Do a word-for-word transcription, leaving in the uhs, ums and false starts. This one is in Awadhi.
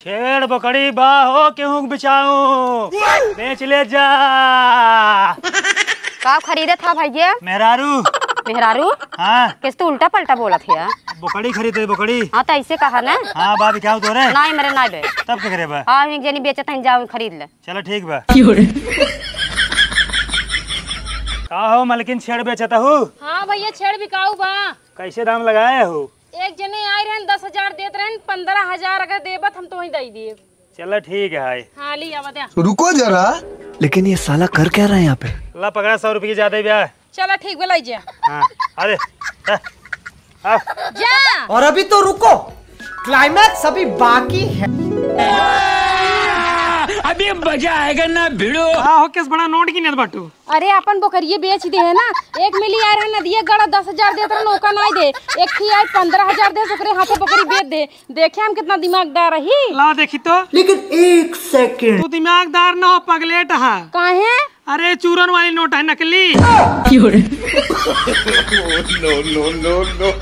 छेड़ बोकड़ी बा हो, केहू के बिचाऊ, बेच ले जा। का खरीदत हा भैया? मेहरारू। मेहरारू? हाँ। कैसे तू उल्टा पलटा बोलत है? बोकड़ी खरीदे, बोकड़ी। हाँ, तो ऐसे कहा ना। हाँ, बाबी, क्या हो तोरे? नाहीं, मेरे नाहीं बे। तब के करे बा? हाँ, एक जनी बेचत हैं, जाओ खरीद ले। चलो, ठीक बा। का हो मलकिन, छेड़ बेचत हू? हाँ भैया, छेड़ बिकाऊ बा। कैसे दाम लगाए हो? एक जने आए रहन, दस हजार देत रहन, पन्द्रह हजार अगर देबत हम तोही दई देब। चला ठीक है। हाँ, ली आवा दे। रुको जरा। लेकिन ये साला कर क्या रहा है यहाँ पे? ला पकड़ा, सौ रुपये की ज्यादा ही ब्याह। चला ठीक बा, लाई जा। हाँ, अरे, हाँ, हाँ। जा। और अभी तो रुको, climax अभी बाकी है। अभी मजा आएगा ना भिड़ो। का हो, केस बड़ा नोट गिनत बाटू? अरे, अपन बोकरिये बेच दे है ना, एक मिली आए रहे नदिया गड़ा, दस हजार देत रहन, ओका नाई दे, एक थी आए पन्द्रह हजार दे, ओकरे हाथे बोकरी बेच दे, देखे हम कितना दिमागदार रही। ला देखी तो। लेकिन एक second। तू दिमागदार ना हो, पगलेट हा। काहे? अरे, चूरन वाली नोट है, नकली। No, no, no, no।